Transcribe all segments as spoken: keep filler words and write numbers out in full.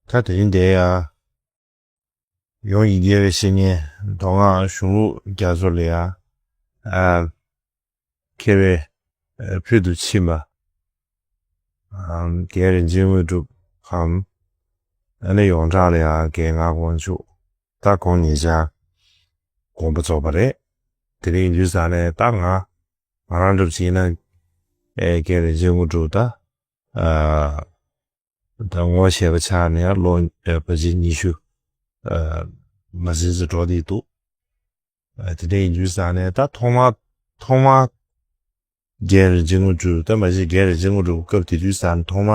ད་དེ་རིང་འདིར་ཡང་ཡོངས་ཀྱི་དགེ་བའི་བཤེས་གཉེན་མདོ་སྔགས་གཞུང་ལུགས་རྒྱ་མཚོ་ལ་ཡང་ཨ་མཁས་པའི་ཨ་ཕུལ་དུ་ཕྱིན་པ། ཨ་རྒན་རིན་ཆེན་དངོས་གྲུབ་གམ། ཨ་ནི་ཡོངས་གྲགས་ལ་ཡང་རྒན་ངག་དབང་ཕྱུག་ད་ཁོང་ཉེ་ཆར་དགོངས་པ་རྫོགས་པ་རེད། དེ་རིང་ཡིན་དུས་ཙང་ནས་ད་ང་ང་རང་འདྲ་པོ་ཅིག་ཡིན་ན་ཨེ་རྒན་རིན་ཆེན་དངོས་གྲུབ་ད་ཨ་ད་ངོ་ཤེས་པ་ཆགས་ནས་ལོ་ཨེ་ཕལ་ཆེར་ཉི་ཤུ་ཨ་མ་ཟིན་ཙམ་འགྲོ་བསྡད་འདུག་ཨ་དེ་འདྲ་ཡིན་དུས་ཙང་ནས་ད་ཐོག་མ་ཐོག་མ་རྒན་རིན་ཆེན་དངོས་གྲུབ་ད་མ་གཞི་རྒན་རིན་ཆེན་དངོས་གྲུབ་སྐབས་དེ་དུས་ཙང་ཐོག་མ་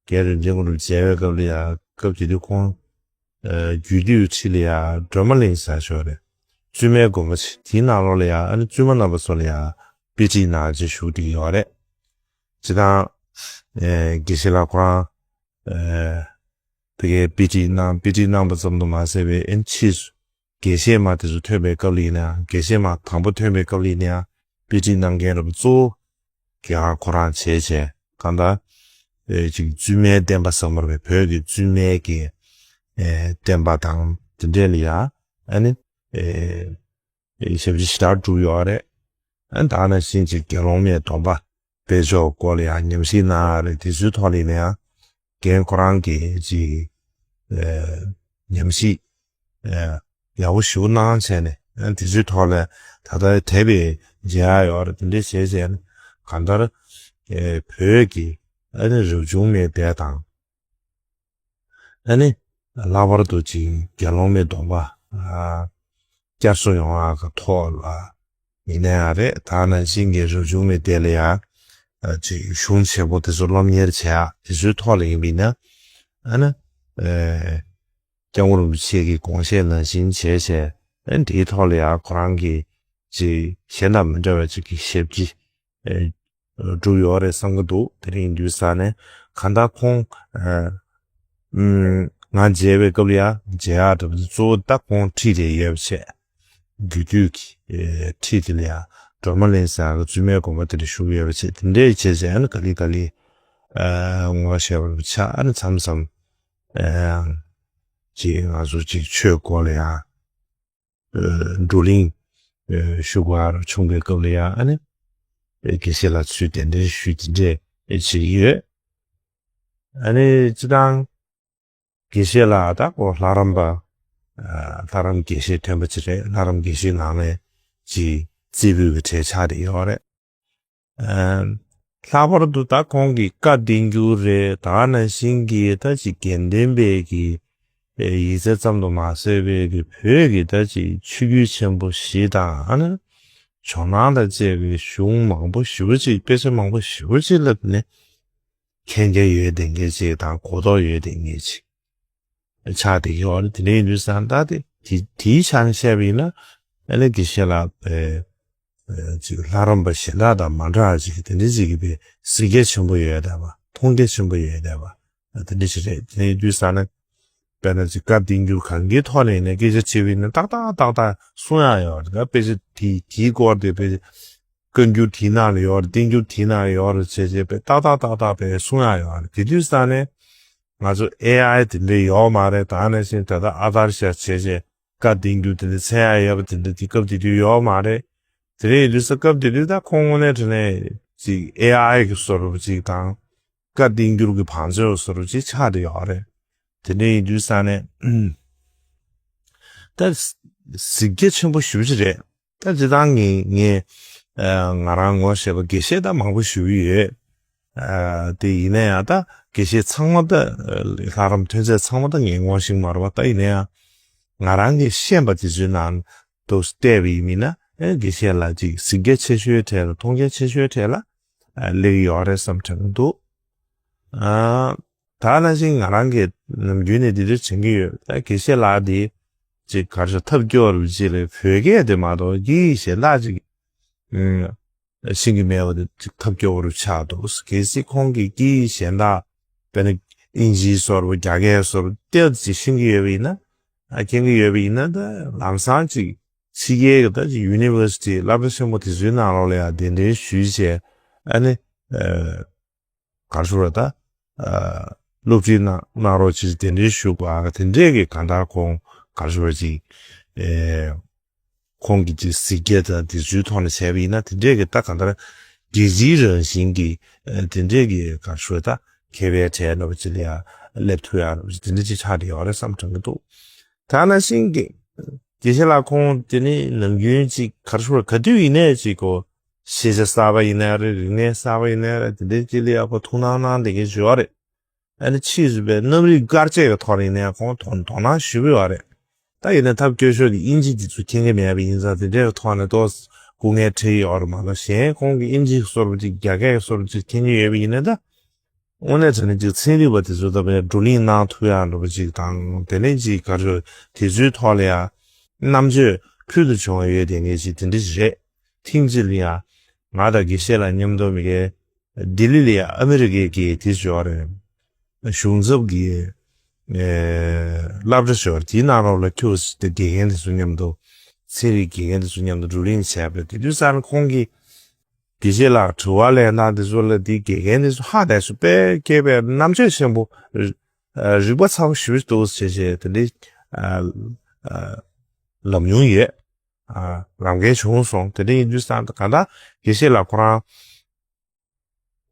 རྒན་རིན་ཆེན་དངོས་གྲུབ་མཇལ་བའི་སྐབས་ལ་ཡང་སྐབས་དེ་དུས་ཁོང་ཨ་རྒྱུད་སྟོད་ཁྲི་ལ་ཡང་སྒྲོལ་མ་གླིང་ཟེར་ཞོར་རེད། བཙུན་མའི་དགོན་པ་ཆེ་དེའི་ནང་ལོགས་ལ་ཡང་ཨ་ནི་བཙུན་མ་རྣམ་པ་ཚོ་ལ་ཡང་དཔེ་ཁྲིད་གནང་བྱས་བཞུགས་བསྡད་ཡོད་རེད། སྤྱིར་བཏང་ཨེ་དགེ་བཤེས་ལགས་ཁོ་རང་ཨེ་དེ་གའི་དཔེ་ཁྲིད་གནང་དཔེ་ཁྲིད་གནང་པ་ཙམ་དུ་མ་ཟད་པའི་ཨེ་ཕྱིས་སུ་དགེ་བཤེས་མ་དེ་ཚོ་ཐོན་པའི་སྐབས་ལ་ཡིན་ན་ཡང་དགེ་བཤེས་མ་དང་པོ་ཐོན་པའི་སྐབས་ལ་ཡིན་ན་ཡང་དཔེ་ཁྲིད་གནང་མཁན་རབ་གཙོ་བོ་གི་ཨ་ཁོ་རང་བྱས་བྱས་གང་ལྟར་ཨེ་ཅིག་བཙུན་མའི་བསྟན་པ་ཟེར་བ་རེད། བོད་ཀྱི་བཙུན་མའི་གི་ཨེ་བསྟན་པ་དང་དེ་འདྲས་ལ་ཡང་ཨ་ནི་ཨེ་ཞབས་ཕྱི་ཞེ་དྲག་བསྒྲུབས་ཡོད་རེད། ཨ་ནི་ད་ནང་བཞིན་ཅིག་དགེ་སློང་མའི་སྡོམ་པ་སྤེལ་ཕྱོགས་སྐོར་ལ་ཡང་ཉམས་ཞིབ་གནང་ཡ་རེད། དེ་ཚོའི་ཐོག་ལ་ཡིན་ན་ཡང་རྒན་ཁོ་རང་གིས་ཅིག་ཨེ་ཉམས་ཞིབ་ཨེ་ཡག་པོ་ཞེ་པོ་གནང་བྱས་ནས་ཨ་ནི་དེ་ཚོའི་ཐོག་ལ་ད་ལྟ་དེབ་མཇལ་ཡ་ཡོད་རེད། དེ་འདྲས་བྱས་བྱས་ནས་གང་ལྟར་ཨེ་བོད་ཀྱི་ཨ་ནི་རབ་བྱུང་མའི་སྡེ་དང་། ཨ་ནི། ལྷག་པར་དུ་ཅིག་དགེ་སློང་མའི་སྡོམ་པ། ཨ། བསྐྱར་གསོ་ཡོང་བ་གི་ཐོག་ལ་ཡིན་ན་ཡང་རེད། ད་ནང་བཞིན་གྱི་རབ་བྱུང་མའི་སྡེ་ལ་ཡང་། ཨ། ཅིག་གཞུང་ཆེན་པོ་དེ་ཚོ་སློབ་གཉེར་བྱེད་ཡག་དེ་ཚོའི་ཐོག་ལ་ཡིན་པ་ཡིན་ན། ཨ་ནི། ཨེ། སྐྱབས་མགོན་རིན་པོ་ཆེ་གི་དགོངས་བཞེད་ནང་བཞིན་བྱས་བྱས། ཨ་ནི་དེའི་ཐོག་ལ་ཡང་ཁོ་རང་གི་ཅིག་གཞན་དང་མི་འདྲ་བའི་ཅིག་གི་ཞབས་ཕྱི། ཨེ། བསྒྲུབས་ཡོད་རེད་བསམ་གྱི་འདུག་དེ་རིང་ཡིན་དུས་ཙང་ནས་གང་ལྟར་ཁོང་། ཨ། ཨུམ། ང་མཇལ་བའི་སྐབས་ལ་ཡང་མཇལ་ཡག་འདྲ་པོ་གཙོ་བོ་ད་ཁོང་ཁྲིད་དེ་ཡོད་པ་བྱས། རྒྱུད་སྟོད་ཀྱི་ཨེ་ཁྲིད་དེ་ལ་ཡང་སྒྲོལ་མ་གླིང་ཟེར་ཡག་གི་བཙུན་མའི་དགོན་པ་དེ་ལ་བཞུགས་ཡོད་པ་བྱས། དེ་འདྲས་བྱས་བྱས་ཨ་ནི་ག་ལེ་ག་ལེ། ཨ། ངོ་ཤེས་པ་ཆགས། ཨ་ནི་མཚམས་མཚམས། ཨ། ཅིག་ང་ཚོ་ཅིག་ཆོས་སྐོར་ལ་ཡང་། ཨ། བགྲོ་གླེང་། ཨ། ཞུ་དགོས་ཡག་བྱུང་བའི་སྐབས་ལ་ཡང་ཨ་ནི། ཨ། དགེ་བཤེས་ལགས་ཚོས་གདན་འདྲེན་ཞུས་དེ་འདྲས་བྱེད་ཀྱི་ཡོད། ཨ་ནི་སྤྱིར་བཏང་། དགེ་བཤེས་ལགས་ད་ཁོ་ལྷ་རམས་པ། ཨ། ལྷ་རམས་དགེ་བཤེས་ཐོན་པ་ཅིག་རེད། ལྷ་རམས་དགེ་བཤེས་ནང་ནས་ཅིག་རྩེ་ཕུད་ཀྱི་གྲས་ཆགས་བསྡད་ཡོད་རེད། ཨ། ལྷག་པར་དུ་ད་ཁོང་གི་བཀའ་བསྟན་འགྱུར་རེད། ད་ནང་བཞིན་གྱི་ད་ཅིག་དགེ་ལྡན་པའི་གི་ཨེ་ཡིག་ཚད་ཙམ་དུ་མ་ཟད་པའི་གི་བོད་ཀྱི་ད་ཅིག་ཆོས་བརྒྱུད་ཆེན་པོ་བཞི་དང་ཨ་ནི་ཇོ་ནང་དང་བཅས་པའི་གཞུང་མང་པོ་ཞེ་པོ་ཅིག་དཔེ་ཆ་མང་པོ་ཞེ་པོ་ཅིག་ལ་ནི་མཁྱེན་རྒྱ་ཡོད་བསྡད་མཁན་ཅིག་དང་གོ་རྟོགས་ཡོད་བསྡད་མཁན་ཅིག་ཆགས་བསྡད་ཡོད་རེད། དེ་འདྲ་ཡིན་དུས་ཙང་ད་དེ་དེ་དེའི་ཆ་ནས་བཤད་པ་ཡིན་ན་ཨ་ནི་དགེ་བཤེས་ལགས་ཨེ་ཨེ་ཅིག་ལྷ་རམས་པ་གཞན་དག་དང་མ་འདྲ་བ་ཅིག་དེ་འདྲ་ཅིག་གི་པའི་གཟིགས་རྒྱ་ཆེན་པོ་ཡོད་བསྡད་པ། མཐོང་རྒྱ་ཆེན་པོ་ཡོད་བསྡད་པ་དེ་འདྲ་ཅིག་རེད། དེ་ཡིན་དུས་ཙང་ནས་དཔེར་ན་ཅིག་བཀའ་བསྟན་འགྱུར་གང་གའི་ཐོག་ནས་ཡིན་ན་སྐད་ཆ་དྲིས་པ་ཡིན་ན་ཏག་ཏག་ཏག་ཏག་གསུང་ཡག་ཡོད་རེད། ད་དཔེ་ཆ་དེ་དེའི་སྐོར་དེ་དཔེ་བཀའ་འགྱུར་དེའི་ནང་ལ་ཡོད་རེད། བསྟན་འགྱུར་དེའི་ནང་ལ་ཡོད་རེད་བྱས་བྱས་པའི་ཏག་ཏག་ཏག་ཏག་པའི་གསུང་ཡག་ཡོད་རེད། དེ་དུས་ཙང་ནས་ང་ཚོ་ཨེ་ཨའི་དེ་འདྲ་ཡོད་མ་རེད། ད་ནང་བཞིན་ད་ལྟ་ཨ་དར་ཤ་བྱས་བྱས་བཀའ་བསྟན་འགྱུར་དེ་འདྲ་མཚན་ཡག་ཡོད་པ་དེ་འདྲ་དེ་སྐབས་དེ་དུས་ཡོད་མ་རེད། དེ་འདྲ་ཡིན་དུས་ས་སྐབས་དེ་དུས་ད་ཁོང་དངོས་གནས་དྲང་གནས་ཅིག་ཨེ་ཨའི་གི་བཟོ་འདྲ་པོ་ཅིག་དང་། བཀའ་བསྟན་འགྱུར་གྱི་བང་མཛོད་བཟོ་འདྲ་ཅིག་ཆགས་བསྡད་ཡོད་རེད། དེ་འདྲ་ཡིན་དུས་ཙང་ནས་ད་གཟིགས་རྒྱ་ཆེན་པོ་ཞེ་པོ་ཅིག་རེད། ད་སྤྱིར་བཏང་ངས་ངས་ཨ་ང་རང་ངོ་ཤེས་པ་དགེ་བཤེས་ད་མང་པོ་ཞེ་པོ་ཡོད། ཨ་དེ་ཡིན་ན་ཡང་ད་དགེ་བཤེས་ཚང་མ་ད་ལྷ་རམས་ཐོན་རྫས་ཚང་མ་ད་ངས་ངོ་ཤེས་མ་རེད་པ། ད་ཡིན་ན་ཡང་ང་རང་གིས་ཤེས་པ་དེ་ཚོའི་ནང་དུ་བལྟས་པ་ཡིན་ན་ཨ་དགེ་བཤེས་ལགས་ཅིག་གཟིགས་རྒྱ་ཆེ་ཤོས་གྲས་ལ་མཐོང་རྒྱ་ཆེ་ཤོས་གྲས་ལ་ཨ་སླེབས་ཡོད་རེད་བསམ་དྲན་གྱི་འདུག་ཨ། ད་ནང་བཞིན་ང་རང་གིས་ནམ་རྒྱུན་ནས་འདི་འདྲ་དྲན་གྱི་ཡོད། ད་དགེ་བཤེས་ལགས་འདི་ཅིག་ག་རེ་ཟེར་ཐབས་སྐྱོ་བོ་ཅིག་ལ་བོད་སྐད་དེ་མ་གཏོགས་ཅིག་གཞན་དག་ཅིག་ཨུམ་ཤེས་ཀྱི་མེད་པ་དེ་ཅིག་ཐབས་སྐྱོ་བོ་ཆགས་འདུག་གལ་སྲིད་ཁོང་གིས་ཅིག་གཞན་དག་དཔེར་ན་ཨིན་ཇིའི་བཟོ་འདྲ་པོ་རྒྱ་སྐད་བཟོ་འདྲ་པོ་ཏོག་ཙམ་ཤེས་ཀྱི་ཡོད་པ་ཡིན་ན། ཨ་མཁྱེན་གྱི་ཡོད་པ་ཡིན་ན་ད་ལམ་སང་ཅིག་ཕྱི་རྒྱལ་གྱི་ད་ཅིག་ཡུ་ནི་ཝར་སི་ཊི་སློབ་གྲྭ་ཆེན་པོ་དེ་ཚོའི་ནང་ལོགས་ལ་ཡང་གདན་འདྲེན་ཞུས་བྱས་ཨ་ནི་ཨ། ག་རེ་ཟེར་ད། ཨ། སློབ་ཁྲིད་གནང་གནང་རོགས་ཅེས་གདན་འདྲེན་ཞུ་བ་དེ་འདྲས་ཀྱི་གང་ལྟར་ཁོང་ག་རེ་ཞུ་བ་ཅིག་ཨེ། ཁོང་གི་ཅིག་གཟིགས་རྒྱ་དང་དེ་ཚོའི་ཐོག་ནས་བྱས་པ་ཡིན་ན་དེ་འདྲས་ཀྱི་ད་གང་ལྟར་རྒྱལ་སྤྱིའི་རང་བཞིན་གྱི་ཨེ་དེ་འདྲས་ཀྱི་ག་རེ་ཞུ་བ་ད་མཁས་པའི་གྲས་འདྲ་བ་ཅིག་ལ་ཡང་སླེབས་ཐུབ་ཡག་འདྲ་བ་ཅིག་དེ་འདྲས་ཅིག་ཆགས་བསྡད་ཡོད་རེད་བསམ་དྲན་གྱི་འདུག་ད་ནང་བཞིན་གྱི་དགེ་བཤེས་ལགས་ཁོང་དེ་ནི་ནམ་རྒྱུན་ཅིག་ག་རེ་ཞུ་བ་ག་དུས་ཡིན་ནའི་ཅིག་གོ་ཤེས་བྱ་གསར་པ་ཡིན་ནའི་རེད། རིག་གནས་གསར་པ་ཡིན་ནའི་རེད། དེ་འདྲའི་ཅིག་ལ་ཡག་པོ་ཐུགས་སྣང་གནང་བསྡད་མཁན་ཞིག་ཡོད་རེད། ཨ་ནི་ཕྱིས་སུ་པའི་རྣམ་རིག་དཀར་ཆས་ཀྱི་ཐོག་ནས་ཡིན་ནའི་ཁོང་དོ་དོ་སྣང་ཞེ་པོ་ཡོད་རེད། ད་ཡིན་ནའི་ཐབས་སྐྱོ་ཤོས་དེ་དབྱིན་ཇི་འདི་ཚོ་མཁྱེན་གྱི་མེད་པ་ཡིན་ཙང་དེ་འདྲའི་ཐོག་ནས་ཏོག་ཙམ་སྐུ་ངལ་འཕྲད་ཀྱི་ཡོད་རེད་མ་གཏོགས་གཞན་ཁོང་གི་དབྱིན་ཇི་སོར་བ་ཅིག་རྒྱ་སྐད་སོར་བ་ཅིག་མཁྱེན་གྱི་ཡོད་པ་ཡིན་ནའི་ད། དངོས་གནས་དྲང་གནས་ཅིག་ཚན་རིག་པ་དེ་ཚོ་ད་བར་བགྲོ་གླེང་གནང་ཐུབ་ཡག་འདྲ་པོ་ཅིག་དང་དེ་ནས་ཅིག་ག་རེ་དེ་ཚོའི་ཐོག་ལ་ཡང་རྣམ་དཔྱོད་ཕུལ་དུ་བྱུང་བ་ཡོད་དེ་ངེས་ཅིག་དེ་འདྲ་ཞིག་རེད། ཐེངས་གཅིག་ལ་ཡང་ང་དང་དགེ་བཤེས་ལགས་མཉམ་དུ་མི་གའི་ལྡི་ལི་ལ་ཡང་ཨ་མི་རི་ཀའི་གི་དེ་ཞོར་རེད། གཞུང་ཚབ་ཀྱི་སློབ་གྲྭ་ཞོར་དེའི་ནང་ལོགས་ལ་ཁྱོད་དགེ་རྒན་དེ་ཚོ་མཉམ་དུ་ཚན་རིག་དགེ་རྒན་དེ་ཚོ་མཉམ་དུ་བགྲོ་གླེང་བྱས་པ་རེད། དེ་དུས་ཙང་ཁོང་གིས། དགེ་བཤེས་ལགས་དྲི་བ་ལན་སྟངས་དེ་ཚོ་ལ་དེའི་དགེ་རྒན་དེ་ཚོ་ཧ་ལས་སུ་དཔེ་སྐྱེས་པའི་རྣམ་དཔྱོད་ཆེན་པོ། རིག་པ་ཚ་པོ་ཞེ་པོ་འདུག་ཟེར་བྱས་དེ་འདྲའི་ལབ་མྱོང་ཡོད། ལབ་མཁན་བྱུང་སོང་། དེ་འདྲ་ཡིན་དུས་ཙང་གང་ལྟར་དགེ་བཤེས་ལགས་ཁོ་རང་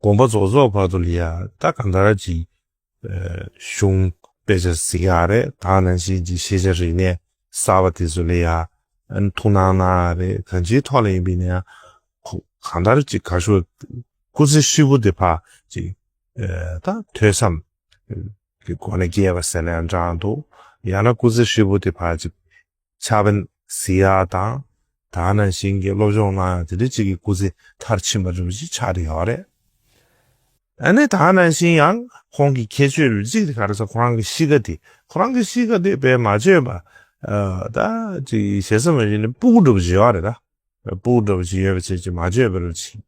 དགོངས་པ་རྫོགས་རྫོགས་བར་དུ་ལ་ཡ་ད་གང་ལྟར་ཅིག་གཞུང་དཔེ་ཆ་གཟིགས་ཡག་རེད། ད་ནང་བཞིན་གྱི་ཤེས་བྱ་རིག་གནས་གསར་པ་དེ་ཚོ་ལ་ཡང་ཐུགས་སྣང་གནང་ཡག་རེད། གང་ཅིའི་ཐོག་ལ་ཡིན་པ་ཡིན་ན་ཡང་ཁོ་གང་ལྟར་ཅིག་ག་ཤོད་སྐུ་ཚེ་ཧྲིལ་པོ་དེ་ཕར་ཅིག་ད་ཐོས་བསམ་གྱི་སྒོ་ནས་སྐྱེལ་བ་ཟེར་ན་ཡང་འདྲ་འདུག་ཡང་ན་སྐུ་ཚེ་ཧྲིལ་པོ་དེ་ཕར་ཅིག་ཕྱག་དཔེ་གཟིགས་ཡག་དང་། ད་ནང་བཞིན་གྱི་སློབ་སྦྱོང་གནང་ཡག་དེ་འདྲ་ཅིག་གི་སྐུ་ཚེ་མཐར་ཕྱིན་པ་འདྲ་པོ་ཅིག་ཆགས་བསྡད་ཡོད་རེད། ཨ་ནི་ད་ནང་བཞིན་ཡང་ཁོང་གི་ཁྱད་ཆོས་རུ་གཅིག་དེ་ག་རེ་ཟེར་ཁོ་རང་གི་གཤིས་ཀ་དེ་ཁོ་རང་གི་གཤིས་ཀ་དེ་དཔེ་མ་བརྗོད་པ། ཨ་ད་ཅིག་ཞེ་ས་མ་བྱས་ནས་སྤུ་གུ་འདྲ་པོ་ཅིག་ཡོད་རེད་ད། སྤུ་གུ་འདྲ་པོ་ཅིག་ཡོད་པ་བྱས་ཅིག་མ་བརྗོད་པ་འདྲ་པོ་ཅིག་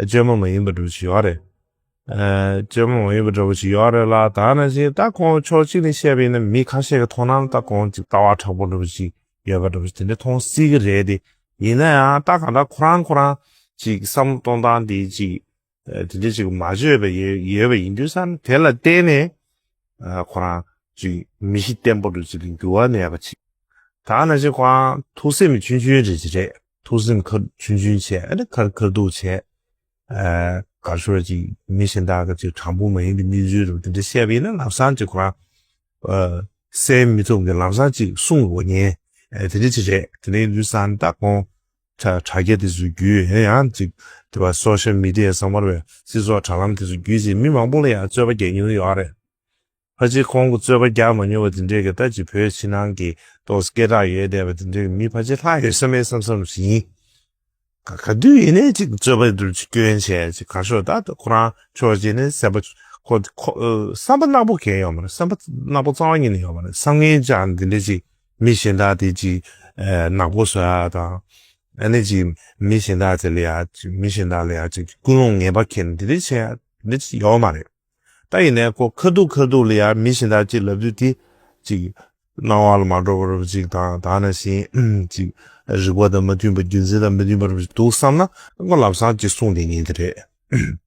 བརྗོད་མ་མ་ཡིན་པ་འདྲ་པོ་ཅིག་ཡོད་རེད། ཨ་བརྗོད་མ་མ་ཡིན་པ་འདྲ་པོ་ཅིག་ཡོད་རེད་ལ། ད་ནང་བཞིན་ད་ཁོང་ཕྱོགས་གཅིག་ནས་བཤད་པ་ཡིན་ན་མི་ཁ་ཤས་ཀྱི་མཐོང་སྣང་ད་ཁོང་ཅིག་ལྟ་བ་དྲག་པོ་འདྲ་པོ་ཅིག་ཡོད་པ་འདྲ་པོ་ཅིག་དེ་འདྲ་མཐོང་སྲིད་ཀྱི་རེད་དེ། ཡིན་ན་ཡང་ད་གང་ལྟར་ཁོ་རང་ཁོ་རང་ཅིག་བསམ་བློ་གཏོང་སྟངས་དེ་ཅིག་ཨ་དེ་འདྲ་ཅིག་མ་བརྗོད་པ་ཡོད་ཡོད་པ་ཡིན་དུས་ཙང་དེ་ལ་བརྟེན་ནས་ཨ་ཁོ་རང་ཅིག་མི་གཤིས་བརྟན་པོ་འདྲ་ཅིག་ལ་འགྱུར་བ་མེད་པ་ཅིག་ད་ནང་བཞིན་ཁོ་རང་ཐུགས་སེམས་ཆུང་ཆུང་རེད་ཅིག་རེད། ཐུགས་སེམས་ཁར་ཆུང་ཆུང་བྱས་ཨ་ནི་ཁར་ཁར་འདུག་བྱས། ཨ་ག་ཚོད་ཅིག་མི་གཞན་དག་གི་ཅིག་དྲང་པོ་མ་ཡིན་པའི་གནས་ཚུལ་རུ་དེ་འདྲ་བཤད་པ་ཡིན་ན་ལམ་སང་ཅིག་ཁོ་རང་ཨ་གསན་མི་ཐུབ་མཁན་ལམ་སང་ཅིག་གསུང་དགོས་མཁན་ཨ་དེ་འདྲ་ཅིག་རེད། དེ་འདྲ་ཡིན་དུས་ཙང་ད་ཁོང་དྲ་དྲ་རྒྱ་དེ་ཚོ་བརྒྱུད་ཡང་ཡང་ཅིག་དེ་བ་སོ་ཤལ་མི་ཌི་ཡ་ཚང་མར་བའི་སྤྱི་ཚོགས་དྲ་ལམ་དེ་ཚོ་བརྒྱུད་ཅིག་མི་མང་པོ་ལ་ཡང་རྩོད་པ་རྒྱག་མྱོང་ཡོད་རེད། ཕལ་ཆེར་ཁོང་གི་རྩོད་པ་རྒྱག་མ་མྱོང་བ་དེ་འདྲས་ཀྱི་ད་ཅིག་བོད་ཕྱི་ནང་གི་ཏོག་སྐད་གྲགས་ཡོད་བསྡད་པ་དེ་འདྲས་ཀྱི་མི་ཕལ་ཆེར་ལྷག་ཡོད་ས་མེད་བསམ་བསམ་ཞིག་ཡིན། ག་ག་དུས་ཡིན་ནའི་ཅིག་རྩོད་པ་འདུག་ཅིག་སྐྱོན་བྱས་ཅིག་ག་ཤོད་ད་ཁོ་རང་ཕྱོགས་གཅིག་ནས་སེམས་པ་ཁོ་ཁོ་བསམ་པ་ནག་པོ་གང་ཡོད་མ་རེད། བསམ་པ་ནག་པོ་རྩ་བ་ཉིད་ནས་ཡོད་མ་རེད། བསམ་ངན་ཅང་འདི་འདྲས་ཅིག་མི་གཞན་དག་དེ་ཅིག་ནག་པོ་བཟོ་ཡ་དང་། ཨ་ནི་ཅིག་མི་གཞན་དག་དེ་ལ་ཡ་ཅིག་མི་གཞན་དག་ལ་ཡ་ཅིག་ཀུན་སློང་ངན་པ་འཁྱེར་ནས་འདི་འདྲས་བྱས་ཡ་འདི་ཅིག་ཡོད་མ་རེད། ད་ཡིན་ནའི་ཁོ་ཁ་ཐུག་ཁ་ཐུག་ལ་ཡང་མི་གཞན་དག་ཅིག་ལབ་དུས་དེ་ཅིག་སྣང་བ་ལ་མ་འགྲོ་བ་རུ་ཅིག་དང་ད་ནང་བཞིན་ཅིག་རིག་པ་དང་མ་མཐུན་པ་རྒྱུ་མཚན་དང་མ་མཐུན་པ་རུ་ཅིག་འདུག་བསམ་ན་ཁོ་ལམ་སང་ཅིག་གསུང་བསྡད་ཉན་དེ་རེད།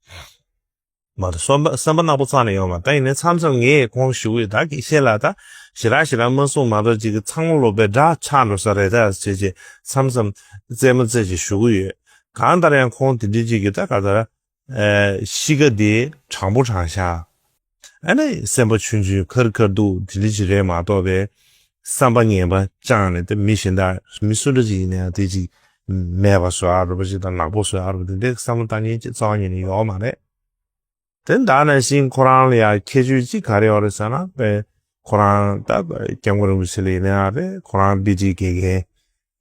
མ་གཏོགས་བསམ་པ་བསམ་པ་ནག་པོ་རྩ་ནས་ཡོད་མ་རེད། ད་ཡིན་ནའི་མཚམས་མཚམས་ངས་ཁོང་ཞུ་གི་ཡོད། ད་དགེ་བཤེས་ལགས་ད་ཞེ་དྲག་ཞེ་དྲག་མ་གསུང་མ་གཏོགས་ཅིག་གི་ཚང་མ་ལོ་པའི་དགྲ་ཆགས་འགྲོ་ས་རེད་ད་ཟེར་བྱས་མཚམས་མཚམས་རྩེད་མོ་རྩེ་བྱས་ཞུ་གི་ཡོད། གང་ལྟར་ཡང་ཁོང་དེ་འདྲའི་ཅིག་གི་ད་ག་ད། ཨ་གཤིས་ཀ་དེ་དྲང་པོ་དྲང་བཞག་ཨ་ནི་སེམས་པ་ཆུང་ཆུང་ཁར་ཁར་འདུག་དེ་འདྲ་ཅིག་རེད་མ་གཏོགས་པའི་བསམ་པ་ངན་པ་བཅངས་ནས་དེ་མི་གཞན་དག་མི་སུ་འདྲ་ཅིག་ཡིན་ན་ཡང་དེ་ཅིག་མེད་པ་བཟོ་ཨ་རུ་པ་ཅིག་དང་ནག་པོ་བཟོ་ཨ་རུ་པ་དེ་འདྲའི་བསམ་བློ་བཏང་མཁན་ཅིག་རྩ་བ་ཉིད་ནས་ཡོད་མ་རེད། དེ་ད་ནང་བཞིན་ཁོ་རང་ལ་ཡང་ཁྱད་ཆོས་ཅིག་ག་རེ་ཡོད་རེད་ཟེར་ན་དཔེ་ཁོ་རང་ད་སྐྱབས་མགོན་རིན་པོ་ཆེ་ལ་ཡིན་ན་ཡང་རེད། ཁོ་རང་པི་ཊི་དགེ་རྒན།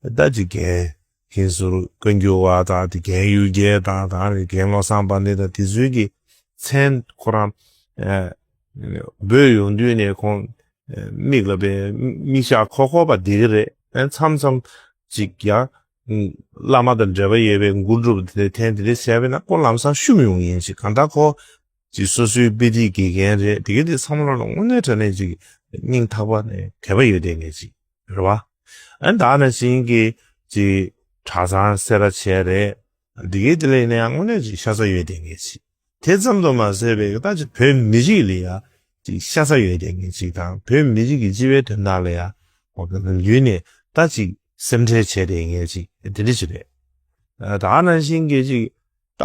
ད་ཅིག་རྒན་ཧིན་སུར་བཀའ་འགྱུར་བ་དང་དེ་རྒན་གཡུལ་རྒྱལ་དང་དང་རེད་རྒན་བློ་བཟང་དཔལ་ལྡན་དང་དེ་ཚོའི་གི་མཚན་ཁོ་རང་ཨ་འབོད་ཡོང་དུས་ནས་ཁོང་ཨ་མིག་ལ་པའི་མིག་ཞགས་ཁོག་ཁོག་པ་བསྡད་ཀྱི་རེད། ཨ་མཚམས་མཚམས་ཅིག་ཡང་བླ་མ་དང་འབྲེལ་བ་ཡོད་པའི་མགུར་སྒྲུབ་དེ་འཐེན་དེ་འདྲས་བྱས་པས་ན་ཁོ་ལམ་སང་ཤུམ་ཡོང་ཡིན་ཞིག་གང་ལྟར་ཁོ་ཅིག་སོ་སོའི་དཔེ་ཁྲིད་དགེ་རྒན་རེད། དེ་གའི་དེ་བསམ་བློ་ལ་དངོས་གནས་དྲང་གནས་ཅིག་སྙིང་ཐག་པ་ནས་དད་པ་ཡོད་བསྡད་མཁན་ཅིག་རེད་བ། ཨ་ནི་ད་ནང་བཞིན་གྱི་ཅིག་གྲྭ་ཚང་སེ་ར་བྱས་རེད། དེ་གའི་དེ་ལ་ཡིན་ན་ཡང་དངོས་གནས་ཅིག་ཤ་ཚ་ཡོད་བསྡད་མཁན་ཅིག་དེ་ཙམ་དུ་མ་ཟད་པའི་ད་ཅིག་བོད་མི་རིགས་ལ་ཡང་ ཅིག་ཤ་ཚ་ཡོད་བསྡད་མཁན་ཅིག་དང་བོད་མི་རིགས་ཀྱི་སྤྱི་བའི་དོན་དག་ལ་ཡང་ནམ་རྒྱུན་ནས་ད་ཅིག་སེམས་ཁྲལ་བྱས་བསྡད་མཁན་ཅིག་དེ་འདྲ་ཅིག་རེད། ད་ག་ནང་བཞིན་གྱི་ཅིག་ད་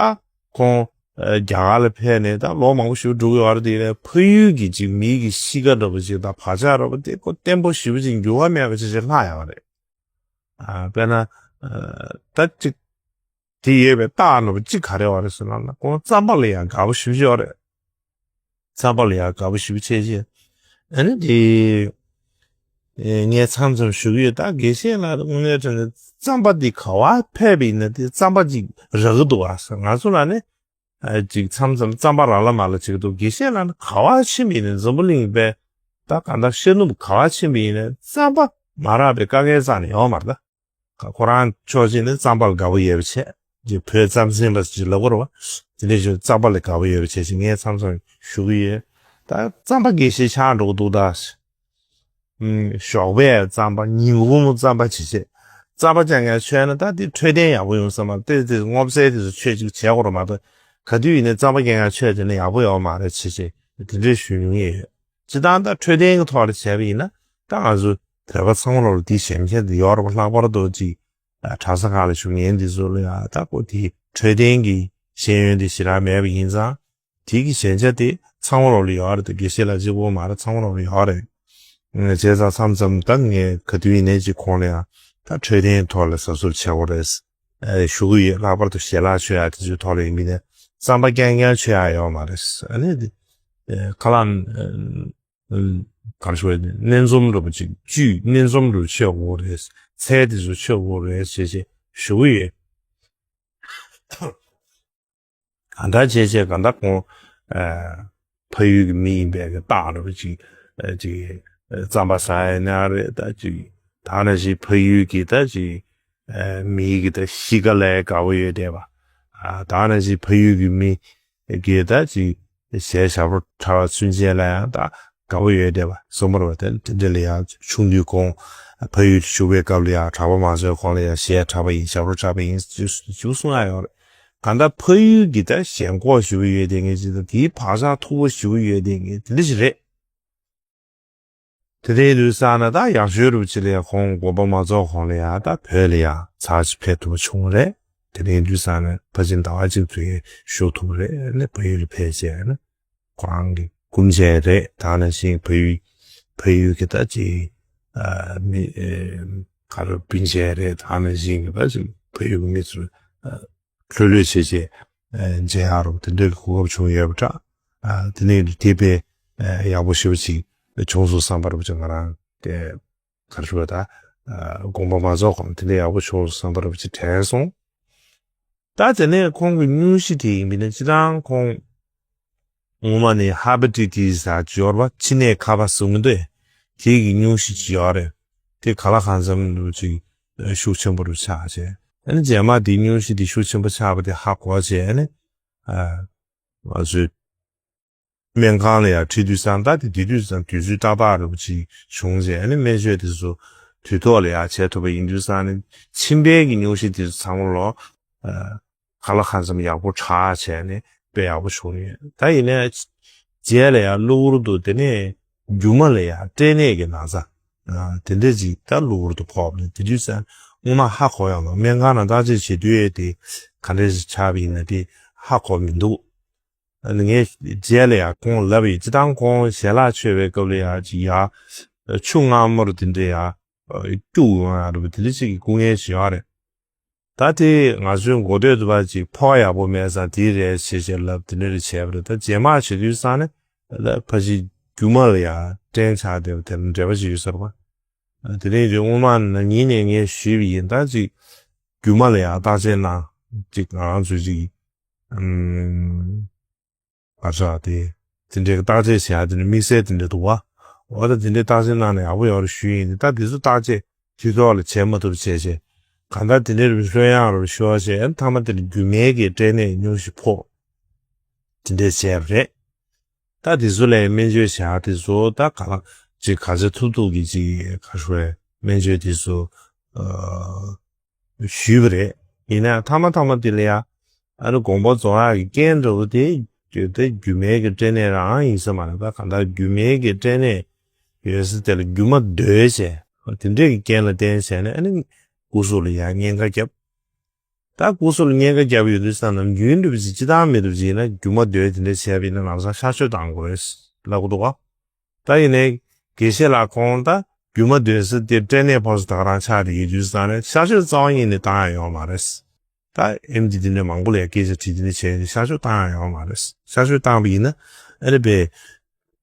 ཁོང་རྒྱ་གར་ལ་ཕེབས་ནས་ད་ལོ་མང་པོ་ཞིག་འགྲོ་གི་ཡོད་རེད། དེ་ནས་ཕ་ཡུལ་གྱི་ཅིག་མི་གི་གཤིས་ཀ་འདྲ་པོ་ཅིག་དང་བག་ཆགས་འདྲ་པོ་དེ་ཁོ་བརྟན་པོ་ཞེ་པོ་ཅིག་འགྱུར་བ་མེད་པ་ཅིག་ཅིག་ལྷག་ཡོད་རེད། དཔེར་ན་ད་ཅིག་དེ་ཡོད་པའི་རྟགས་ནོར་བུ་གཅིག་ག་རེ་ཡོད་རེད་ཟེར་ན། ཁོང་རྩམ་པ་ལ་ཡང་དགའ་པོ་ཞེ་པོ་ཅིག་ཡོད་རེད། རྩམ་པ་ལ་ཡང་དགའ་པོ་ཞེ་པོ་ཅིག་བྱས། ཨ་ནི་དེ་ངས་མཚམས་མཚམས་ཞུ་གི་ཡོད། ད་དགེ་བཤེས་ལགས་དངོས་གནས་དྲང་གནས་རྩམ་པ་འདི་ག་བ་ཕེབས་པ་ཡིན་ན་དེ་རྩམ་པ་ཅིག་རག་གི་འདུག་ཨ། ང་ཚོ་ལ་ནི་ཅིག་མཚམས་མཚམས་རྩམ་པ་རག་ལ་མ་ལ་བྱེད་ཀྱི་འདུག། དགེ་བཤེས་ལགས་ནི་ག་བ་ཕྱིན་པ་ཡིན་ན་འཛམ་བུ་གླིང་པའི་ད་གང་ལྟར་ཤར་ནུབ་ག་བ་ཕྱིན་པ་ཡིན་ན་རྩམ་པ་མ་རག་པའི་དཀའ་ངལ་རྩ་ནས་ཡོད་མ་རེད་ད། ཁོ་རང་ཕྱོགས་གཅིག་ནས་རྩམ་པ་ལ་དགའ་པོ་ཡོད་པ་བྱས། ཅིག་བོད་རྩམ་ཟན་པ་ཅིག་ལབ་དགོས་རེད་བ། དེ་འདྲ་ཞིག་རྩམ་པ་ལ་དགའ་པོ་ཡོད་པ་བྱས་ཅིག་ངས་མཚམས་མཚམས་ཞུ་གི་ཡོད། ད་རྩམ་པ་དགེ་བཤེས་ཆགས་འགྲོ་གི་འདུག་ད། ཞོགས་པའི་རྩམ་པ་ཉིན་གུང་རྩམ་པ་བྱས་བྱས། རྩམ་པ་རྐྱང་རྐྱང་མཆོད་ན་ད་དེ་འཕྲོད་བསྟེན་ཡག་པོ་ཡོང་ས་མ་རེད། དེ་དེ་སྔོ་ཚལ་དེ་ཚོ་མཆོད་ཅིག་བྱས་དགོས་རེད་མ་གཏོགས། ག་དུས་ཡིན་ནའི་རྩམ་པ་རྐྱང་རྐྱང་མཆོད་བྱས་ན་ཡག་པོ་ཡོད་མ་རེད་བྱས་བྱས་དེ་འདྲ་ཞུ་མྱོང་ཡོད། སྤྱིར་བཏང་ད་འཕྲོད་བསྟེན་གྱི་ཐོག་ལ་བྱས་པ་ཡིན་ན་ད་ང་ཚོ་བོད་པ་ཚང་མ་ལོག་ལ་དེའི་ཞན་ཆ་དེ་ཡོད་རེད་པ། ལྷག་པར་དུ་ཅིག་གྲྭ་ས་ཁག་ལ་བཞུགས་མཁན་དེ་ཚོ་ལ་ཡང་ད་ཁོ་དེའི་འཕྲོད་བསྟེན་གྱི་ཤེས་ཡོན་དེ་ཞེ་དྲག་མེད་པ་ཡིན་ཙང་། དེ་གི་ཞན་ཆ་དེ་ཚང་མ་ལོག་ལ་ཡོད་རེད། དེ་དགེ་བཤེས་ལགས་གཅིག་པོ་མ་རེད། ཚང་མ་ལོག་ལ་ཡོད་རེད། བྱས་ཙང་མཚམས་མཚམས་ད་ངས་ག་དུས་ཡིན་ནའི་ཅིག་ཁོང་ལ་ཡང་ད་འཕྲོད་བསྟེན་ཐོག་ལ་གཟབ་གཟབ་བྱེད་དགོས་རེད་ཞུ་གི་ཡོད། ལྷག་པར་དུ་ཞལ་ལག་མཆོད་ཡག་དེ་ཚོའི་ཐོག་ལ་ཡིན་མིན་ནས་རྩམ་པ་རྐྱང་རྐྱང་མཆོད་ཡག་ཡོད་མ་རེད། ཨ་ནི་དེ་ཁ་ལག་ག་རེ་ཞུ་དགོས་རེད། སྣ་འཛོམས་འདྲ་པོ་ཅིག་བཅུད་སྣ་འཛོམས་འདྲ་པོ་མཆོད་དགོས་རེད། ཚལ་དེ་ཚོ་མཆོད་དགོས་རེད་ཞེས་ཞེས་ཞུ་གི་ཡོད། གང་ལྟར་བྱས་བྱས་གང་ལྟར་ཁོང་ཕ་ཡུལ་གྱི་མི་ཡིན་པའི་གི་རྟགས་འདྲ་པོ་ཅིག་ཅིག་རྩམ་པ་ཟ་ཡ་ན་རེད། ད་ཅིག་ད་ནང་བཞིན་ཕ་ཡུལ་གྱི་ད་ཅིག་མི་གི་ད་གཤིས་ཀ་ལ་དགའ་པོ་ཡོད་བསྡད་པ། ད་ནང་བཞིན་ཕ་ཡུལ་གྱི་མི་གི་ད་ཅིག་གཞས་ཞབས་བྲོ་འཁྲབ་པ་ཚུན་ཆད་ལ་ཡང་ད་དགའ་པོ་ཡོད་བསྡད་པ་སོང་མ་རེད་པ། དེ་དེ་འདྲ་ལ་ཡང་ཆུང་དུས་ཁོང་ཕ་ཡུལ་དུ་བཞུགས་པའི་སྐབས་ལ་ཡང་གྲྭ་པ་མང་ཚོས་ཁོང་ལ་ཡང་གཞས་འཁྲབ་པ་ཡིན། ཞབས་བྲོ་འཁྲབ་པ་ཡིན་ཞུ་གསུང་ཡ་ཡོད་རེད། གང་ལྟར་ཕ་ཡུལ་གྱི་ད་ཞེན་ཁོག་ཞེ་པོ་ཡོད་བསྡད་མཁན་ཅིག་དང་དེའི་བག་ཆགས་མཐུག་པོ་ཞེ་པོ་ཡོད་བསྡད་མཁན་དེ་འདྲ་ཞིག་རེད། དེ་འདྲ་ཡིན་དུས་ཙང་ནས་ད་ཡག་ཤོས་རུ་ཅིག་ལ་ཡང་ཁོང་དགོངས་པ་མ་རྫོགས་གོང་ལ་ཡང་ད་བོད་ལ་ཡང་ཚར་ཅིག་ཕེབས་ཐུབ་པ་བྱུང་བ་རེད། དེ་འདྲ་ཡིན་དུས་ཙང་ནས་ཕར་ཕྱིན་ཟླ་བ་གཅིག་ཙམ་ཞུགས་ཐུབ་པ་རེད། ཨ་ནི་ཕ་ཡུལ་ལ་ཕེབས་བྱས་ཨ་ནི་ཁོ་རང་གི་སྐུ་མཆེད་རེད། ད་ནང་བཞིན་ཕ་ཡུལ་ཕ་ཡུལ་གྱི་ད་ཅིག་ཨ་མི་ཨེ་ག་རེ་སྤུན་མཆེད་རེད། ད་ནང་བཞིན་གྱི་ད་ཅིག་ཕ་ཡུལ་གྱི་མི་ཚོ་ཨ་ལྷོད་ལྷོད་བྱས་བྱས་ཨ་མཇལ་ཡག་རུ་དེ་འདྲའི་གོ་སྐབས་བྱུང་ཡོད་པ་འདྲ། ཨ་དེ་ནས་དེ་དཔེ་ཨ་ཡག་པོ་ཞེ་པོ་ཅིག་བྱུང་སོང་བསམ་པ་རུ་ཅིག་ང་རང་དེ་ག་རེ་ཞུ་བ་ད་ཨ་དགོངས་པ་མ་རྫོགས་གོང་དེ་འདྲ་ཡག་པོ་བྱུང་སོང་བསམ་པ་རུ་ཅིག་དྲན་སོང་། ད་དེ་ནས་ཁོང་གི་སྙུང་གཞི་དེ་ཡིན་པས་ན་སྤྱིར་བཏང་ཁོང་སྔོན་མ་ནས་ཧེ་པ་ཊའི་ཊི་སི་ཟེར་ཅིག་ཡོད་རེད་པ། མཆིན་ནད་ཁ་པ་ཟེར་གྱི་འདུག། དེ་གི་སྙུང་གཞི་ཅིག་ཡོད་རེད། དེ་ག་ལ་གང་འཚམ་རུ་ཅིག་ཤུགས་ཆེན་པོ་རུ་ཆགས་བྱས། ཨ་ནི་རྗེས་མ་དེ་སྙུང་གཞི་དེ་ཤུགས་ཆེན་པོ་ཆགས་པ་དེ་ཧ་གོ་བྱས། ཨ་ནི་ང་ཚོའི་སྨན་ཁང་ལ་ཡང་ཁྲིད་དུས་ཙང་ད་དེ་དེ་དུས་ཙང་དུས་ཚོད་ཏག་ཏག་རུ་ཅིག་བྱུང་བྱས། ཨ་ནི་སྨན་བཅོས་དེ་ཚོ་དུས་ཐོག་ལ་ཡང་བྱས་ཐུབ་པ་ཡིན་དུས་ཙང་ནི་མཆིན་པའི་གི་སྙུང་གཞི་དེ་ཚོ་ཚང་མ་ལོ། ག་ལ་གང་འཚམ་ཡག་པོ་དྲག་བྱས་ནས་དཔེ་ཡག་པོ་བྱུང་ཡོད། ད་ཡིན་ནའི་རྗེས་ལ་ཡང་གློ་བུར་དུ་དེ་ནས་རྒྱུ་མ་ལ་ཡང་སྐྲན་ནད་ཀྱི་ན་ཚ་དེ་འདྲ་ཅིག་ད་གློ་བུར་དུ་ཕོག་པ་ནས་དེ་དུས་ཙང་སྔོན་མ་ཧ་གོ་ཡོང་ལ་སྨན་ཁང་ནང་བརྟག་དཔྱད་བྱེད་དུས་དེ་ག་འདྲ་ཞིག་ཆགས་པ་ཡིན་ན་དེ་ཧ་གོ་མི་འདུག། ངས་རྗེས་ལ་ཡང་ཁོང་ལབ་ཡིན། སྤྱིར་བཏང་ཁོང་ཞལ་ལག་མཆོད་པའི་སྐབས་ལ་ཡང་ཅིག་ཡ་ཆུ་མངར་མོ་རུ་དེ་འདྲ་ཡ་སྐྱུག་ཡོང་ཡ་རུ་དེ་འདྲ་ཅིག་གི་སྐུ་ངལ་ཞིག་ཡོད་རེད། ད་དེ་ང་ཚོའི་མགོ་ཐོད་དུ་བ་ཅིག་ཕོ་བ་ཡག་པོ་མེད་ཙང་དེ་རེད་ཞེས་བྱས་ལབ་དེ་འདྲ་རེ་བྱས་པ་རེད། ད་རྗེས་མ་བྱེད་དུས་ཙང་ནས་ད་ཕ་གཞིས་རྒྱུ་མ་ལ་ཡང་སྐྲན་ཆགས་བསྡད་པ་དེ་ལ་འབྲེལ་བ་ཅིག་ཡོད་ས་རེད་པ། དེ་རིང་དེ་སྔོན་མ་ན་ཉིན་ནས་ངས་ཞུས་པ་ཡིན། ད་ཅིག་རྒྱུ་མ་ལ་ཡང་བརྟག་དཔྱད་གནང་ཅིག་ང་རང་ཚོས་ཅིག་ཨམ། བར་ཆགས་ཏེ། དེ་འདྲའི་བརྟག་དཔྱད་བྱེད་ཡག་དེ་འདྲ་དམིགས་བསལ་དེ་འདྲ་འདུག་བ། འོ་ད་དེ་འདྲའི་བརྟག་དཔྱད་གནང་ན་ཡག་པོ་ཡོད་རེད་ཞུས་ཡིན། ད་དེ་ཚོ་བརྟག་དཔྱད་དུས་ཐོག་ལ་བྱེད་མ་ཐུབ་བྱས་བྱས། གང་ལྟར་དེ་འདྲའི་ལྷོད་ཡངས་རུ་ཤོར་བྱས་མཐའ་མ་དེ་ནི་རྒྱུ་མའི་གི་སྐྲན་ནད་སྙུང་གཞི་ཕོག་དེ་འདྲས་བྱས་པ་རེད། ད་དེ་ཚོ་ལ་སྨན་བཅོས་བྱེད་ཡག་དེ་ཚོ་ད་ག་ལ་ཅིག་ག་ཚོད་ཐུབ་ཐུབ་ཀྱི་ཅིག་ག་ཞུ་བའི་སྨན་བཅོས་དེ་ཚོ་ཨ། ཞུས་པ་རེད། ཡིན་ནའང་མཐའ་མ་མཐའ་མ་དེ་ལ་ཡ། ཨ་ནི་དགོངས་པ་རྫོགས་ཡག་གི་རྐྱེན་འདྲ་བོ་དེ། དེ་སྒྱུ་མའི་གི་སྐྲན་ནད་རང་ཡིན་ས་མ་རེད། ད་གང་ལྟར་སྒྱུ་མའི་གི་སྐྲན་ནད་ཡོད་ས་དེ་ལ་སྒྱུ་མ་འདོད་བྱས། དེ་འདྲས་ཀྱི་རྐྱེན་ལ་བརྟེན་བྱས་ནས་ཨ་ནི་སྐུ་གཟུགས་ལ་ཡང་གཉན་ཁ་བརྒྱབ། ད་སྐུ་གཟུགས་ལ་གཉན་ཁ་བརྒྱབ་ཡོད་དུས་ཙམ་ནམ་རྒྱུན་འགྲུབ་ཅིག་སྤྱི་བཏང་མི་འགྲུབ་ཅིག་ཡིན་ན་སྒྱུ་མ་འདོད་དེ་འདྲས་བྱས་པ་ཡིན་ན་ལམ་སང་གཤག་བཅོས་བཏང་དགོས་ལབ་གི་འདུག་ག་ད་ཡིན་ནའི་དགེ་བཤེས་ལགས་ཁོང་ད་སྒྱུ་མ་འདོད་ས་དེ་སྐྲན་ནད་ཕོག་ས་ད་ག་རང་ཆགས་བསྡད་ཡོད་དུས་ཙང་ནས་གཤག་བཅོས་རྩ་བ་ཉིད་ནས་བཏང་ཡ་ཡོད་མ་རེད། ད་ཨེམ་ཆི་དེ་འདྲ་མང་པོ་ལ་ཡ་སྐད་ཆ་དྲིས་དེ་འདྲ་བྱས་ནས་གཤག་བཅོས་བཏང་ཡ་ཡོད་མ་རེད། གཤག་བཅོས་བཏང་བ་ཡིན་ན་ཨ་ནི་པའི་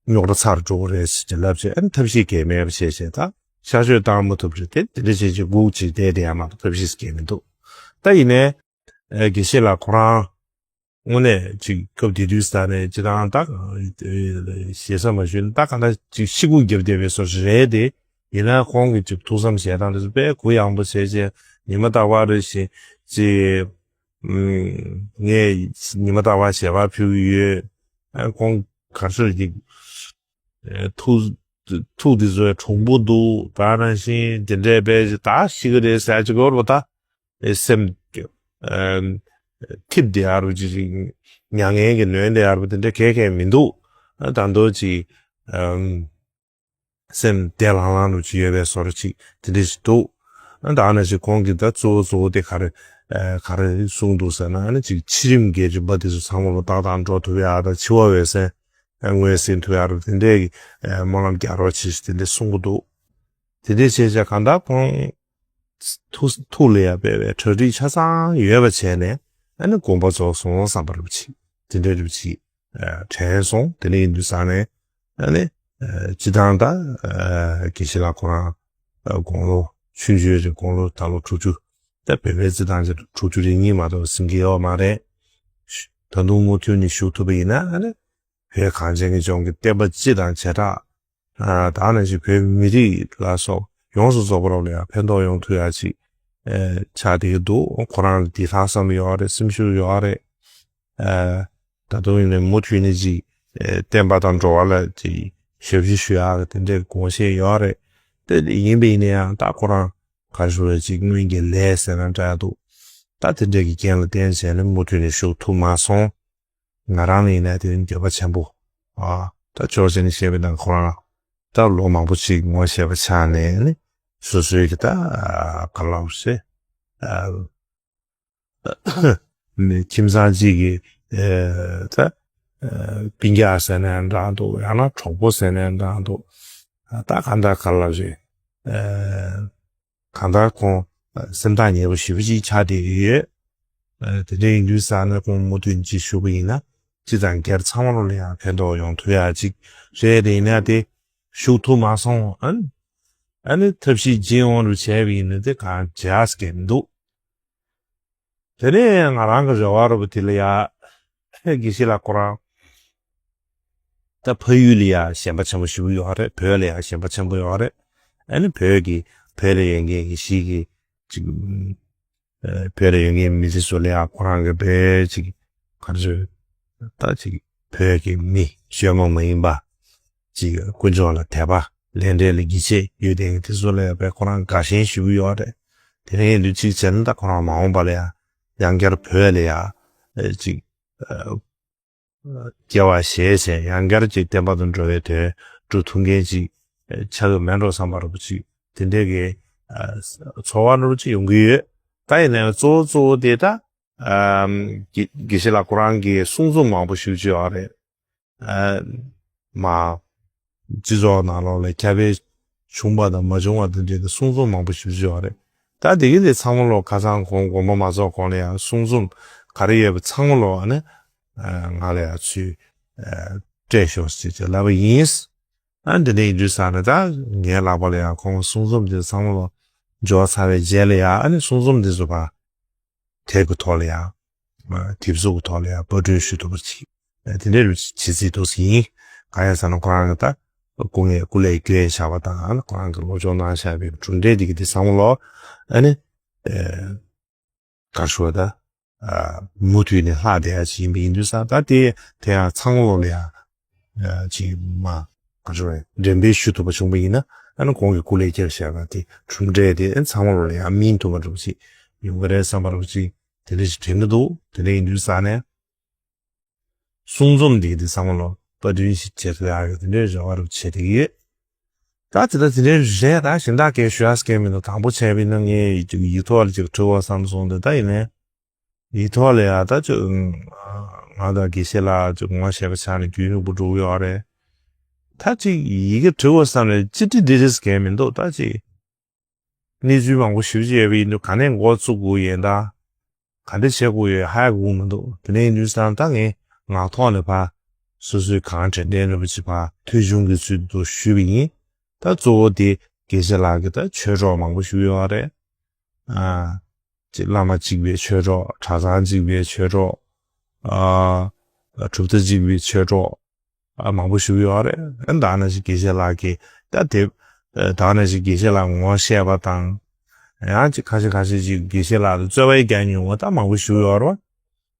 རྙོག་དྲ་ཚ་རུ་འགྲོ་གི་རེད་ཟེར་གྱི་ལབ་བྱས་ཨ་ནི་ཐབས་ཤེས་གལ་མེད་པ་བྱས་བྱས་ད་གཤག་བཅོས་བཏང་མ་ཐུབ་རེད། དེ་དེ་འདྲ་བྱས་བྱས་སྒུག་བྱས་བསྡད་བསྡད་ཡ་མ་གཏོགས་ཐབས་ཤེས་གལ་མི་འདུག་ད་ཡིན་ནའི་ཨ་དགེ་བཤེས་ལགས་ཁོ་རང་དངོས་གནས་ཅིག་སྐབས་དེ་དུས་ས་ནས་སྤྱི་བཏང་ད་ཞེ་ས་མ་ཞུས་ན་ད་ག་འདྲ་ཅིག་ཤི་སྒུག་བརྒྱབ་བསྡད་པའི་བཟོ་ཞིག་རེད་དེ། ཡིན་ན་ཁོང་གི་ཅིག་ཐུགས་བསམ་བཞེས་སྟངས་དེ་ཚོ་དཔེ་གུ་ཡངས་པོ་བྱས་བྱས་ཉི་མ་རྟག་པར་རེ་བཞིན་ཅིག་ངས་ཉི་མ་རྟག་པར་ཞལ་པར་ཕུལ་གྱི་ཡོད། ཁོང་ག་ཚོད་ཅིག་ཐུགས་ཐུགས་དེ་ཚོའི་གྲུང་པོ་འདུག་ད་ནང་བཞིན་དེ་འདྲས་དཔེ་ད་ཤི་གི་རེད་ཟེར་ཅིག་ཡོད་རེད་པ། ད་སེམས་ཐིབས་དེ་ཡར་བ་ཅིག་མྱ་ངན་གྱི་ནོན་དེ་ཡར་བ་དེ་འདྲ་གས་གས་མི་འདུག་ད་མདོ་ཅིག་སེམས་བདེ་ལྷང་ལྷང་རུ་ཅིག་ཡོད་པའི་བཟོ་འདྲ་ཅིག་དེ་འདྲ་ཞིག་འདུག་ད་ནང་བཞིན་ཁོང་གིས་ད་གཙོ་བོ་གཙོ་བོ་དེ་ག་རེ་ག་རེ་གསུངས་འདུག་ཟེར་ན་ཨ་ནི་ཅིག་འཆི་རིམ་གྱི་རིམ་པ་དེ་ཚོ་ཚང་མ་ལ་ཏག་ཏག་འགྲོ་ཐུབ་ཡག་དང་འཆི་བ་འོད་གསལ་ངོས་ཟིན་ཐུབ་ཡག་རུ་དེ་འདྲའི་སྨོན་ལམ་རྒྱག་རོགས་བྱེད་ཞེས་དེ་འདྲ་གསུང་གི་འདུག་དེ་འདྲའི་བྱས་བྱས་གང་ལྟར་ཁོང་ཐུགས་ཐུགས་ལ་ཡང་དཔེ་བའི་གྲ་སྒྲིག་ཆ་ཚང་ཡོད་པ་བྱས་ནས་ཨ་ནི་དགོངས་པ་རྫོགས་སོང་བསམ་པ་རེ་བ་ཅིག་དེ་འདྲའི་རེ་བ་ཅིག་དྲན་སོང་། དེ་འདྲ་ཡིན་དུས་ཙང་ནས་ཨ་ནི་སྤྱི་བཏང་ད་དགེ་བཤེས་ལགས་ཁོ་རང་དགུང་ལོ་ཆུང་ཆུང་རེད། དགུང་ལོ་ད་ལོ་དྲུག་ཅུ་ད་བོད་པའི་རྩིས་ཐང་ཅིག་དྲུག་ཅུ་རེ་གཉིས་མ་གཏོགས་ཟིན་གྱི་ཡོད་མ་རེད། ད་དུང་མུ་མཐུད་ནས་བཞུགས་ཐུབ་པ་ཡིན་ན་ཨ་ནི་བོད་གངས་ཅན་གྱི་ལྗོངས་ཀྱི་བསྟན་པ་སྤྱི་དང་བྱེ་བྲག་ད་ནང་བཞིན་བོད་མི་རིགས་ལ་སོགས་ཡོངས་སུ་རྫོགས་པ་རབ་ལ་ཡང་ཕན་ཐོགས་ཡོང་ཐུབ་ཡ་ཅིག་ཆགས་བསྡད་ཀྱི་འདུག་ཁོ་རང་ལ་འདི་ལྷག་བསམ་ཡོད་རེད། སེམས་ཤུགས་ཡོད་རེད། ད་དུང་ཡིན་ནའི་མུ་མཐུད་ནས་ཅིག་བསྟན་པ་དང་འགྲོ་བ་ལ་ཅིག་ཞབས་ཕྱི་ཞུ་ཡག་དེ་འདྲའི་དགོངས་བཞེས་ཡོད་རེད། དེ་ཡིན་པ་ཡིན་ན་ཡང་ད་ཁོ་རང་ག་རེ་ཞུ་རེད་ཅིག་སྔོན་གྱི་ལས་ཟེར་ན་འདྲ་འདུག་ད་དེ་འདྲའི་གི་རྐྱེན་ལ་བརྟེན་བྱས་ནས་མུ་མཐུད་ནས་བཞུགས་ཐུབ་མ་སོང་། ང་རང་ལ་ཡིན་ན་དེ་ནི་འགྱོད་པ་ཆེན་པོ། ཨ་ད་ཕྱོགས་གཅིག་ནས་བཤད་པ་ཡིན་ན་ཁོ་རང་ད་ལོ་མང་པོ་ཅིག་ངོ་ཤེས་པ་ཆགས་ནས་ནི་སོ་སོའི་གི་ད་ག་ལབ་སེ་ཨ་ཁྱིམ་ཚང་གཅིག་གི་ཨ་ད་ཨ་སྤུན་ཀྱག་ཟེར་ནའང་འདྲ་འདུག་ཡང་ན་གྲོགས་པོ་ཟེར་ནའང་འདྲ་འདུག་ད་གང་ལྟར་ག་ལབ་རེད། ཨ་གང་ལྟར་ཁོང་སེམས་ཐག་ཉེ་པོ་ཞེ་པོ་ཅིག་ཆགས་བསྡད་ཀྱི་ཡོད། དེ་འདྲ་ཡིན་དུས་ཙང་ནས་ཁོང་མུ་མཐུད་ཅིག་བཞུགས་པ་ཡིན་ན་སྤྱི་དང་སྒེར་ཚང་མ་ལ་ཡང་ཕན་ཐོགས་ཡོང་ཐུབ་ཡ་ཅིག་རེད། དེ་ཡིན་ན་དེ་བཞུགས་ཐུབ་མ་སོང་། ཨ་ནི་ཨ་ནི་ཐབས་ཤེས་བརྗེད་འོང་རུ་བྱས་པ་ཡིན་ན་དེ་གང་བྱ་ས་གི་མི་འདུག་དེ་ནས་ང་རང་གི་རེ་བ་རུ་བ་དེ་ལ་ཡ་དགེ་བཤེས་ལགས་ཁོ་རང་ད་ཕ་ཡུལ་ལ་ཡ་ཞེན་པ་ཆེན་པོ་ཞེ་པོ་ཡོད་རེད། བོད་ལ་ཡ་ཞེན་པ་ཆེན་པོ་ཡོད་རེད། ཨ་ནི་བོད་ཀྱི་བོད་ལ་ཡོད་མཁན་གྱི་གཞིས་ཀྱི་ཅིག་ཨ་བོད་ལ་ཡོད་མཁན་མི་སེར་ཚོ་ལ་ཡ་ཁོ་རང་གི་བོད་ཅིག་ག་རེ་ཟེར་ད་ཅིག་བོད་ཀྱི་མི་བཅོས་མ་མ་ཡིན་པ་ཅིག་དཀོན་མཆོག་ལ་དད་པ་ལས་འབྲས་ལ་དགེ་བཤེས་ཡོད་དེ་དེ་ཚོ་ལ་ཡ་བོད་ཁོ་རང་དགའ་ཞེན་ཞེ་པོ་ཡོད་རེད། དེ་ནས་ཡིན་དུས་ཅིག་བྱས་ན་ད་ཁོ་རང་མ་འོངས་པ་ལ་ཡ་ཡང་བསྐྱར་བོད་ལ་ཡ་ཅིག་སྐྱེ་བ་བཞེས་བྱས་ཡང་བསྐྱར་ཅིག་བསྟན་པ་དང་འགྲོ་བའི་དོན་སྒྲུབ་ཐུབ་མཁན་ཅིག་ཆགས་ཀྱི་མེད་འགྲོ་བསམ་པ་རུ་ཅིག་དེ་འདྲའི་གི་ཚོར་བ་འདྲ་ཅིག་ཡོང་གི་ཡོད། ད་ཡིན་ནའང་གཙོ་བོ་གཙོ་བོ་དེ་ད་དགེ་བཤེས་ལགས་ཁོ་རང་གི་གསུང་རྩོམ་མང་པོ་ཞེ་པོ་ཅིག་ཡོད་རེད། མ་སྤྱི་ཚོགས་ནང་ལོགས་ལ་ཁྱབ་སྤེལ་བྱུང་བ་དང་མ་བྱུང་བ་དང་འབྲེལ་ཏེ་གསུང་རྩོམ་མང་པོ་ཞེ་པོ་ཅིག་ཡོད་རེད། ད་དེ་གི་དེ་ཚང་མ་ལོ་ཁ་སང་གོང་དགོངས་པ་མ་རྫོགས་གོང་ལ་ཡང་གསུང་རྩོམ་ག་རེ་ཡོད་པ་ཚང་མ་ལོ་ཨ་ནི་ང་ལ་ཡང་ཚུར་སྤྲད་ཤོག་ཅེས་ཅེས་ལབ་པ་ཡིན། ཨ་འདི་འདྲ་ཡིན་དུས་ཙང་ནས་ད་ངའི་ལག་པ་ལ་ཡང་ཁོང་གསུང་རྩོམ་དེ་ཚང་མ་ལོ་འབྱོར་ཚར་བའི་རྗེས་ལ་ཡང་ཨ་ནི་གསུང་རྩོམ་དེ་ཚོ་ཕར་དེབ་ཀྱི་ཐོག་ལ་ཡང་དེབ་གཟུགས་ཀྱི་ཐོག་ལ་ཡང་པར་སྐྲུན་ཞུ་ཐུབ་པ་ཅིག་དེ་འདྲའི་བྱེད་རྩིས་འདུག་ཟིན། གང་ཡིན་ཟེར་ན་ཁོ་རང་གི་ད་སྐུ་ངལ་སྐུ་ལས་བསྐྱོན་བཞག་པ་དང་ཁོ་རང་གི་སློབ་སྦྱོང་གནང་བཞག་པའི་གྲུབ་འབྲས་དེ་གི་དེ་ཚང་མ་ལོ་ཨ་ནི་ག་ཞུ་བ་ད་མུ་མཐུད་ནས་ལྷག་བསྡད་ཡ་ཅིག་ཡིན་པ་ཡིན་དུས་ཙང་ད་དེ་དེ་ཡང་ཚང་མ་ལོ་ལ་ཡང་ཅིག་མ་ག་ཞུ་བ་འགྲེམས་སྤེལ་ཞུ་ཐུབ་པ་བྱུང་པ་ཡིན་ན་ཨ་ནི་ཁོང་གི་སྐུ་ལས་བསྐྱོན་བཞག་པ་དེ་གྲུབ་འབྲས་དེ་ཨ་ཚང་མ་ལོ་ལ་ཡང་སྨིན་ཐུབ་པ་འདྲ་པོ་ཅིག་ཡོང་གི་རེད་བསམ་པ་འདྲ་པོ་ཅིག་དེ་འདྲ་ཞིག་དྲན་གྱི་འདུག་དེ་འདྲ་ཡིན་དུས་ཙང་ནས། གསུང་རྩོམ་འདི་འདི་བསམ་བློ་པར་སྐྲུན་ཞིག་བྱེད་ཐུབ་ཡག་གི་དེ་འདྲའི་རེ་བ་རུ་བྱེད་ཀྱི་ཡོད། ད་དེ་ལྟ་དེ་འདྲའི་རེད། ད་གཞན་དག་གས་ཞུ་ཡག་སྐད་མི་འདུག་དང་པོ་བྱས་པས་ན་ངས་ཡིག་ཐོག་ལ་ཅིག་བྲི་དགོས་བསམ་སོང་། དེ་ད་ཡིན་ནའི་ཡིག་ཐོག་ལ་ཡ་ད་ཅིག་ང་དང་དགེ་བཤེས་ལགས་ཅིག་ངོ་ཤེས་པ་ཆགས་ནས་རྒྱུན་རིང་པོ་འགྲོ་གི་ཡོད་རེད། ད་ཅིག་ཡི་གེ་བྲི་དགོས་བསམ་ནས་ཅི་བྲིས་འདི་རེད་སྐད་མི་འདུག་ད་ཅིག་གནས་ཚུལ་མང་པོ་ཞིབ་ཅིག་ཡོད་པ་ཡིན་དུས་ག་ནས་འགོ་བཙུགས་དགོས་ཡོད། ད་ག་འདྲ་བྱེད་དགོས་ཡོད་ཧ་གོ་མི་འདུག་དེ་ནས་ཡིན་དུས་ཙང་ད་ངས་ངག་ཐོག་ནས་ཕར་སོ་སོའི་གང་དྲན་རྟེན་རིན་པོ་ཆེ་ཕར་ཐོས་བྱུང་གི་ཚུལ་དུ་ཞུས་པ་ཡིན། ད་གཙོ་བོ་དེ་དགེ་བཤེས་ལགས་ཀྱིས་ད་ཆོས་གྲོགས་མང་པོ་ཞུས་ཡོད་རེད། ཨ། ཅིག་བླ་མ་གཅིག་པའི་ཆོས་གྲོགས། གྲྭ་ཚང་གཅིག་པའི་ཆོས་གྲོགས། ཨ། གྲུབ་མཐའ་གཅིག་པའི་ཆོས་གྲོགས། ཨ། མང་པོ་ཞུ་གི་ཡོད་རེད། ཨ། ད་ནང་བཞིན་དགེ་བཤེས་ལགས་ཀྱིས་ད་དེ། ཨ། ད་ནང་བཞིན་དགེ་བཤེས་ལགས་ངོ་ཤེས་པ་དང་། ཡང་ཅིག་ཁ་ཤས་ཁ་ཤས་ཅིག་དགེ་བཤེས་ལགས་ལ་རྩོད་པ་རྒྱག་མྱོང་བ་ད་མང་པོ་ཞུ་ཡོད་རེད།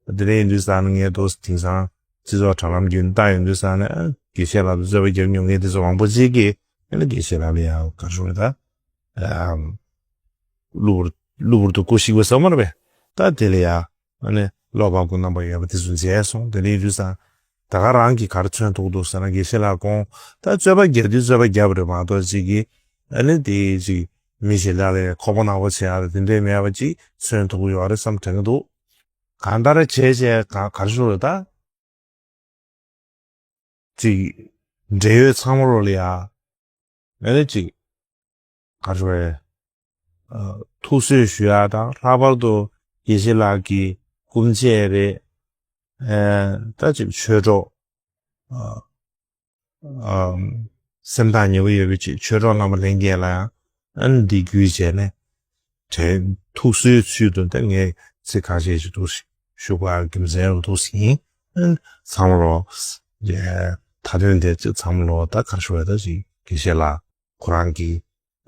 དེ་འདྲ་ཡིན་དུས་ཙང་ངས་ཏོག་ཙམ་དེང་སང་སྤྱི་ཚོགས་དྲ་ལམ་བརྒྱུད་ནས་བལྟ་ཡོང་དུས་ཙང་ནས་དགེ་བཤེས་ལགས་ལ་རྩོད་པ་རྒྱག་མྱོང་མཁན་དེ་ཚོ་མང་པོ་ཅིག་གིས་ཨ་ནི་དགེ་བཤེས་ལགས་ལ་ཡང་ག་རེ་ཟེར་ད། ཨམ། གློ་བུར་གློ་བུར་དུ་སྐུ་གཤེགས་པ་ཟེར་མ་རེད་པས། ད་དེ་ལ་ཡང་ཨ་ནི་བློ་ཕམ་གྱི་རྣམ་པ་ཡོད་པ་དེ་ཚོ་མཇལ་སོང་། དེ་འདྲ་ཡིན་དུས་ཙང་ད་ག་རང་གིས་ག་རེ་མཚོན་ཐུབ་འདུག་ཟེར་ན་དགེ་བཤེས་ལགས་ཁོང་ད་རྩོད་པ་རྒྱག་དུས་རྩོད་པ་རྒྱབ་པ་རེད་མ་གཏོགས་ཅིག་གིས་ཨ་ནི་དེ་ཅིག་མི་གཞན་དག་ལ་ཁོག་པ་ནག་པོ་བྱེད་ཡག་རེད་དེ་འདྲས་མེད་པ་ཅིག་མཚོན་ཐུབ་ཀྱི་ཡོད་རེད་བསམ་དྲན་གྱི་འདུག་གང་ལྟར་བྱས་བྱས་ག་ག་རེ་ཞུ་རེད་ད། ཅིག་འབྲེལ་ཡོད་ཚང་མ་ལོ་ལ་ཡ། ཨ་ནི་ཅིག་ག་རེ་ཞུ་རེད། ཨ། ཐུགས་གསོས་ཞུ་ཡག་དང་ལྷག་པར་དུ་དགེ་བཤེས་ལགས་ཀྱི་སྐུ་མཆེད་རེད། ཨ། ད་ཅིག་ཆོས་གྲོགས། ཨ། ཨ། སེམས་ཐག་ཉེ་པོ་ཡོད་པའི་ཅིག་ཆོས་གྲོགས་རྣམ་པ་ལྷན་རྒྱས་ལ་ཡང་ཨ་ནི་འདི་བརྒྱུད་བྱས་ནས་དྲན་ཐུགས་གསོའི་ཚུལ་དུ་ད་ངས་ཚིག་ཁ་ཤས་ཤིག་འདུག་ཞུ་བ་རྒྱུ་མཚན་རུ་འདུག་ཟིན། ཨ་ནི་ཚང་མ་ལོ་ཡ་མཐའ་དོན་དེ་ཅིག་ཚང་མ་ལོ་ད་ག་རེ་ཞུ་བ་ད་ཅིག་དགེ་བཤེས་ལགས་ཁོ་རང་གི་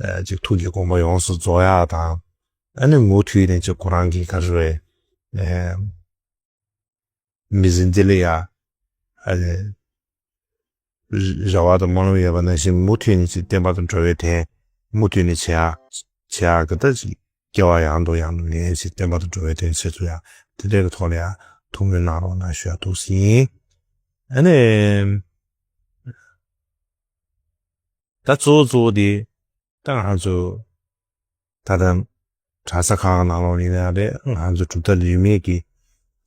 ཨ་ཅིག་ཐུགས་ཀྱི་དགོངས་པ་ཡོངས་སུ་རྫོགས་ཡག་དང་། ཨ་ནི་མུ་མཐུད་ནས་ཅིག་ཁོ་རང་གི་ག་རེ་ཞུ་བའི་ཨ། མི་ཚེ་འདི་ལ་ཡ། ཨ་ནི། རེ་བ་དང་སྨོན་ལམ་ཡོད་པ་ནང་བཞིན་མུ་མཐུད་ནས་ཅིག་བསྟན་པ་དང་འགྲོ་བའི་དོན་མུ་མཐུད་ནས་བྱེད་ཡག་བྱེད་ཡག་གི་ད་ཅིག་སྐྱེ་བ་ཡང་དང་ཡང་དུ་ལེན་ཅིག་བསྟན་པ་དང་འགྲོ་བའི་དོན་བྱེད་ཚུལ་ཡང་དེ་འདྲའི་གི་ཐོག་ལ་ཡང་ཐུགས་སྨོན་གནང་རོགས་གནང་ཞུ་ཡག་འདུག་ཟིན། ཨ་ནི། ད་གཙོ་བོ་གཙོ་བོ་དེ་ད་ང་ཚོ་ད་ལྟ་གྲྭ་ས་ཁག་གི་ནང་ལོགས་ཡིན་ན་རེད། ང་ཚོ་གྲུབ་མཐའ་ལུས་མེད་ཀྱི་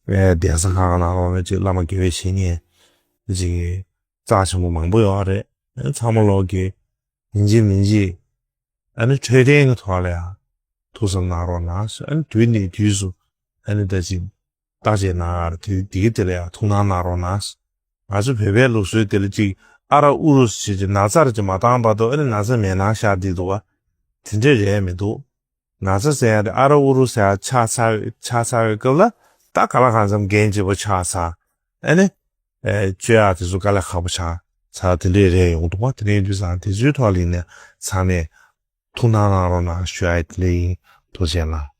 ཨེ་གདན་ས་ཁག་གི་ནང་ལོགས་ལ་ཅིག་བླ་མ་དགེ་བའི་བཤེས་གཉེན་ཅིག་རྩ་ཆེན་པོ་མང་པོ་ཡོད་རེད། ཚང་མ་ལོག་གི་ཡིན་གཅིག་མིན་གཅིག་ཨ་ནི་འཕྲོད་བསྟེན་གྱི་ཐོག་ལ་ཡང་ཐུགས་བསམ་གནང་རོགས་གནང་། ཨ་ནི་དུས་ནས་དུས་སུ་ཨ་ནི་ད་ཅིག་བརྟག་དཔྱད་གནང་ཡག་དེ་དེ་གི་དེ་ལ་ཡང་ཐུགས་སྣང་གནང་རོགས་གནང་། ང་ཚོ་བོད་པའི་ལུགས་སྲོལ་དེ་ལ་ཅིག་ཨ་ར་ཨུ་རུ་ཟེར་ཅིག་ན་ཚར་ཅིག་མ་བཏང་བར་དུ་ཨ་ནི་ན་ཚ་མེད་སྣང་ཤར་བསྡད་འདུག་བ། དེ་འདྲས་རེད་མི་འདུག་ན་ཚ་ཟེར་ཡག་དེ་ཨ་ར་ཨུ་རུ་ཟེར་ཡག་ཆགས་ཚར་ཆགས་ཚར་བའི་སྐབས་ལ་ད་ག་ལ་གང་འཚམ་འགན་ལྗིད་པོ་ཆགས་ཚར། ཨ་ནི་ཨེ་བཅོས་ཡག་དེ་ཚོ་དཀའ་ལས་ཁག་པོ་ཆགས་ཚར་དེ་འདྲས་རེད་ཡོང་འདུག་བ། དེ་འདྲས་ཡིན་དུས་ཙང་དེ་ཚོའི་ཐོག་ལ་ཡིན་ནའི་ཚང་མས་ཐུགས་སྣང་གནང་རོགས་གནང་ཞུ་ཡག་དེ་འདྲས་ཡིན། ཐུགས་རྗེ་གནང་།